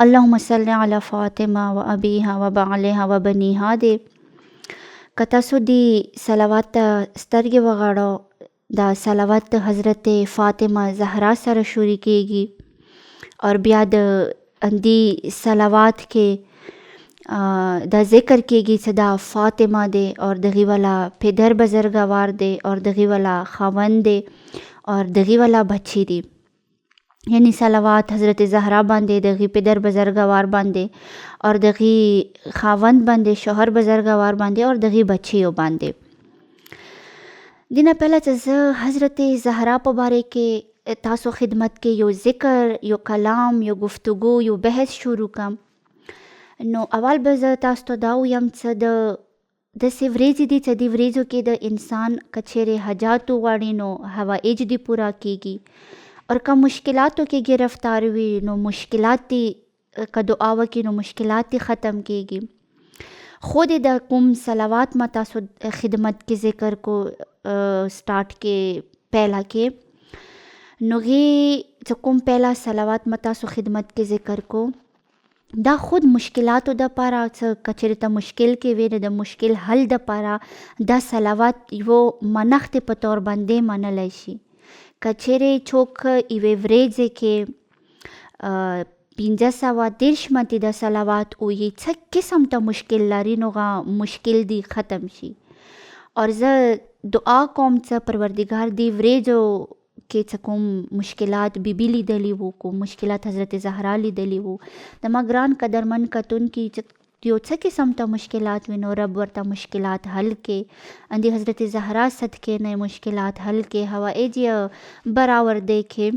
اللهم صل علی فاطمه و ابیها و بعلها و بنیها دی. که تاسو دی صلوات ته سترګې وغاړو، دا صلوات د حضرت فاطمه زهرا سره شروع کیږي اور بیا د اندی صلوات کې دا ذکر کیږي چې دا فاطمه دی اور دغی والا پدر بزرګوار دی اور دغی والا خاوند دی اور دغی والا بچی دی. یعنی صلوات حضرت زهرا باندې، دغی پدر بزرګوار باندې اور دغی خاوند باندې، شوهر بزرګوار باندې اور دغی بچیو باندې. دینه پهله چې زه حضرت زهرا په باره کې تاسو خدمت کې یو ذکر، یو کلام، یو گفتگو، یو بحث شروع کم، نو اول به زه تاسو ته دا ویم چې د داسې ورځې دي چې دې ورځو کې د انسان که چېرې حاجات وغواړي نو حوائج دې پوره کیږي، اور که مشکلاتو کې ګرفتار وي نو مشکلات دې که دعا وکړي نو مشکلات دې ختم کیږي. خو دې د کوم صلوات ما تاسو خدمت کې ذکر کو سټارټ کې پهلا کې، نو غي چې کوم پهلا صلوات ما تاسو خدمت کې ذکر کو، دا خود مشکلاتو د پاره څه که چېرې ته مشکل کې وې نو د مشکل حل د پاره دا صلوات یو منښتې په طور باندې منلی شي. که چېرې څوک یوې ورځې کې 530 متې د صلوات ووایي، څه قسم ته مشکل لري نو هغه مشکل دي ختم شي. اور زه دعا کوم چې پروردګار دې ورځو کې څه کوم مشکلات بی بی لیدلي وو، کوم مشکلات حضرت زهرا لیدلي وو، د ما ګران قدرمن کتونکي چې یو څه قسم ته مشکلات وي نو رب ورته مشکلات حل کې، اندی حضرت زهرا صدقې نه مشکلات حل کې، حوائج یې براور دی کې.